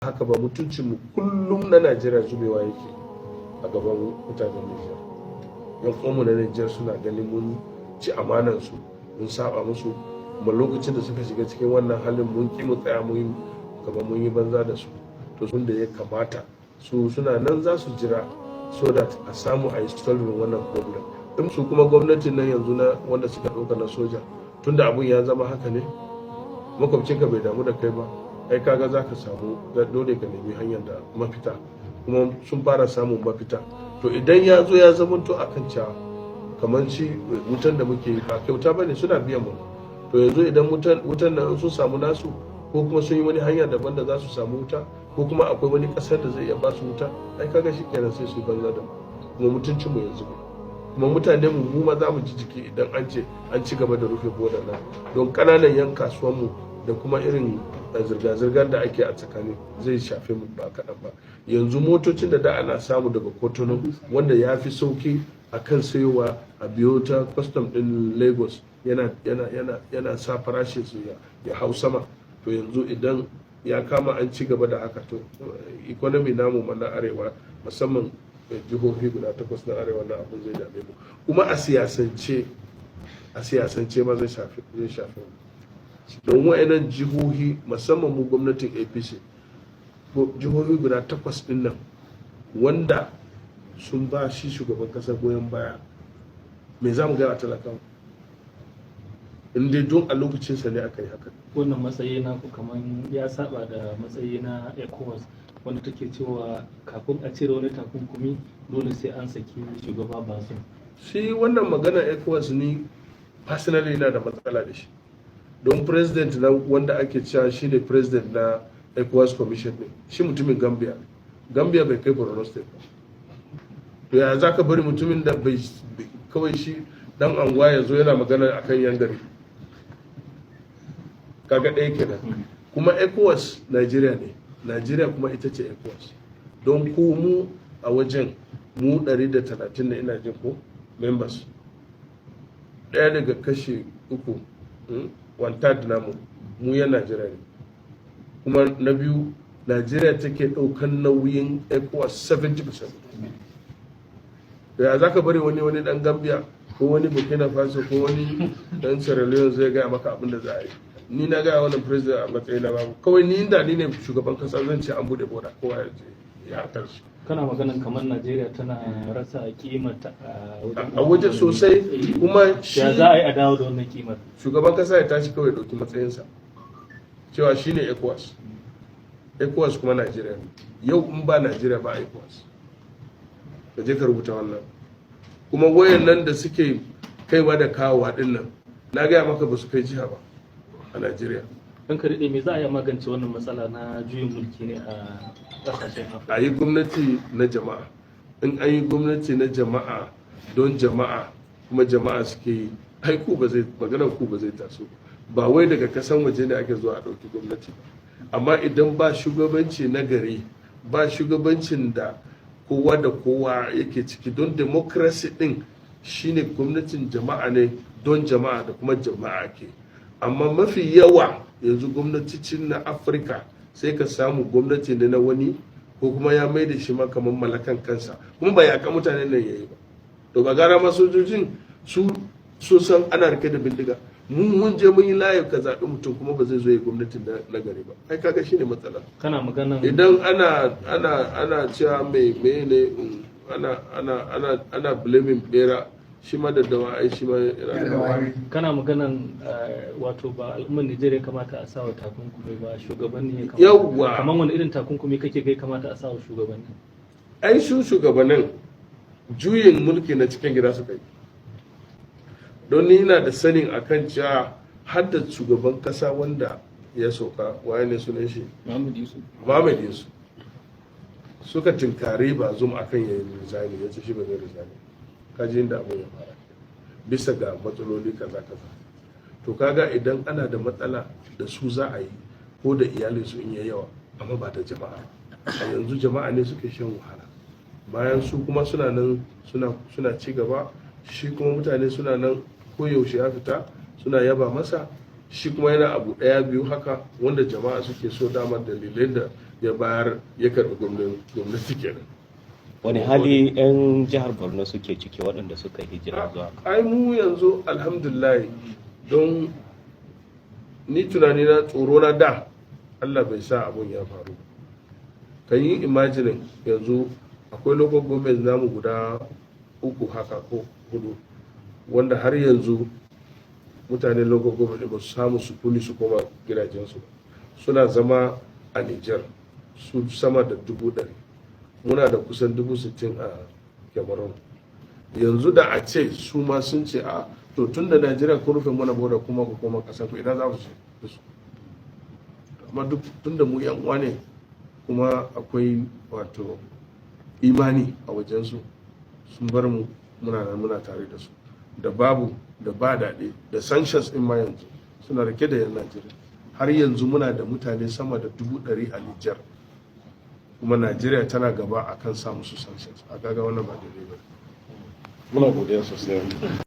Haka ba, mutuncinmu kullum na Najeriya zubewa yake a gaban mutanen Nijar. Yan uwanmu na Nijar suna ganin mun ci amanansu, mun saba musu, kuma lokacin da suka shiga cikin wannan halin, mun ki mu tsaya, mun kamar mun yi banza da su. To, sun da ya kamata su suna nan za su jira so that a samu a yi solving wannan problem in. Su kuma gwamnatin nan yanzu na wanda suka ɗauka na soja, tunda abun ya zama haka ne, makwabcinka bai damu da kai ba, ai kaga za ka samu dole ka nemi hanyar da mafita, kuma sun fara samun mafita. To, idan ya zo ya zamanto akan cewa kamar shi wutan da muke yi ba kyauta bane, suna biyan mu. To, yanzu idan wutan nan sun samu nasu, ko kuma sun yi wani hanya daban da za su samu wuta, ko kuma akwai wani kasar da zai iya ba su wuta, ai kaga shi kenan, sai su banza da mu, kuma mutuncin mu yanzu, kuma mutane mu, mu ma za mu ji jiki idan an ce an ci gaba da rufe boda nan, don kananan yan kasuwan mu da kuma irin zirga-zirgar da ake a tsakani zai shafe mu ba kaɗan ba. Yanzu motocin da da ana samu daga Kotono, wanda ya fi sauki a kan sayowa a biyo ta custom ɗin Lagos, yana sa farashin su ya hau sama. To, yanzu idan ya kama an ci gaba da haka, to economy namu ma na arewa, musamman jihohi guda takwas na arewa, na abin zai dame mu. Kuma a siyasance ma zai shafe mu, don wa'annan jihohi, musamman mu gwamnatin APC, jihohi guda takwas din nan wanda sun ba shi shugaban kasa goyon baya, me za mu gaya talakawa in dai don a lokacinsa ne aka yi haka? Wannan matsayi na ku kamar ya saba da matsayi na ECOWAS, wanda take cewa kafin a cire wani takunkumi, dole sai an saki shugaba Bazoum. Shi wannan magana ECOWAS, ni personally yana da matsala da shi, don president na wanda ake cewa shi ne president na ECOWAS Commission ne, shi mutumin Gambia. Gambia bai kai Borno State ba. To, ya za ka bari mutumin da bai kawai shi dan anguwa ya zo yana magana akan yan gari? Kaga ɗaya kenan. Kuma ECOWAS Nigeria ne, Nigeria kuma ita ce ECOWAS, don ko mu a wajen mu 130 da ina jin ko members, ɗaya daga kashi uku, one third namu mu yan Najeriya ne. Kuma na biyu, Najeriya take ɗaukan nauyin ECOWAS 70%. Da ya za ka bari wani dan Gambia ko wani Burkina Faso ko wani dan Sierra Leone zai gaya maka abin da za a yi? Ni na gaya wannan president a matsayin na babu kawai, ni inda ni ne shugaban kasa, zan ce an bude boda, kowa ya je ya karshe. Kana maganan kamar Najeriya tana rasa kimar ta a wajen A wajen sosai kuma shi. Ya za a yi a dawo da wannan kimar? Shugaban kasa ya tashi kawai, dauki matsayinsa cewa shine ECOWAS, ECOWAS kuma Najeriya ne. Yau in ba Najeriya ba ECOWAS. Ka je ka rubuta wannan. Kuma wayan nan da suke kaiwa da kawowa din nan, na gaya maka, ba su kai jiha ba a Najeriya. Don ka daɗe, me za a yi magance wannan matsala na juyin mulki ne a ƙasashen Afirka? A yi gwamnati na jama'a. In an yi gwamnati na jama'a, don jama'a, kuma jama'a suke yi, ai ku ba zai maganar ku ba zai taso ba. Wai daga kasan waje ne ake zuwa a ɗauki gwamnati ba. Amma idan ba shugabanci na gari, ba shugabancin da kowa da kowa yake ciki, don democracy din shine gwamnatin jama'a ne, don jama'a, da kuma jama'a ke. Amma mafi yawa yanzu gwamnatocin na Afirka, sai ka samu gwamnati ne na wani, ko kuma ya mai da shi ma kamar malakan kansa, kuma ba yaƙa mutanen nan yayi ba. To, ba gara ma sojojin su sun san ana rike da bindiga, mu mun je mun yi layi ka zaɓi mutum, kuma ba zai zo ya gwamnatin na gari ba. Ai kaga shine matsala. Kana maganan Idan ana cewa mai mai ne, ana blaming bera, shi ma daddawa ai shi ma yana da wari. Kana maganan wato ba al'ummar Nijar ya kamata a sawa takunkumi ba, shugabanni ya kamata. Yawwa. Kamar wani irin takunkumi kake kai kamata a sawa shugabanni? Ai su shugabannin juyin mulki na cikin gida suka yi, don ni ina da sanin akan cewa har da shugaban kasa wanda ya sauka, waye ne sunan shi? Muhammad Yusuf. Muhammad Yusuf, suka tinkari Bazoum akan yayi resign, ya ce shi ba zai resign. Kaji inda abin ya fara, bisa ga matsaloli kaza kaza. To, kaga idan ana da matsala da su za a yi, ko da iyalinsu in yayi yawa, amma ba da jama'a. A yanzu jama'a ne suke shan wahala, bayan su kuma suna nan suna ci gaba. Shi kuma mutane suna nan koyaushe ya fita suna yaba masa, shi kuma yana abu ɗaya biyu haka wanda jama'a suke so. Damar dalilai da Ya bayar, ya karɓi gwamnati kenan. Wani hali 'yan jihar Borno suke ciki, waɗanda suka hijira zuwa? Ai mu yanzu alhamdulillah, don ni tunani na, tsoro na da, Allah bai sa abun ya faru. Kan yi imagining, yanzu akwai local government namu guda uku haka ko hudu wanda har yanzu mutane local government ba su samu sukuni su koma gidajensu ba. Suna zama a Niger, su sama da 100,000. Muna da kusan 60,000 a Cameroon. Yanzu da a ce su ma sun ce, "A to, tun da Najeriya kun rufe mana boda, kuma ku koma ƙasa ku," idan za su su? Amma duk tun da mu yan uwa ne, kuma akwai wato imani a wajensu, sun bar mu muna nan muna tare da su, da babu da ba daɗi da sanctions ɗin ma, yanzu suna rike da yan Najeriya. Har yanzu muna da mutane sama da 100,000 a Nijar, kuma Najeriya tana gaba akan sa musu sanctions. A kaga wannan ba daidai ba. Muna godiya sosai.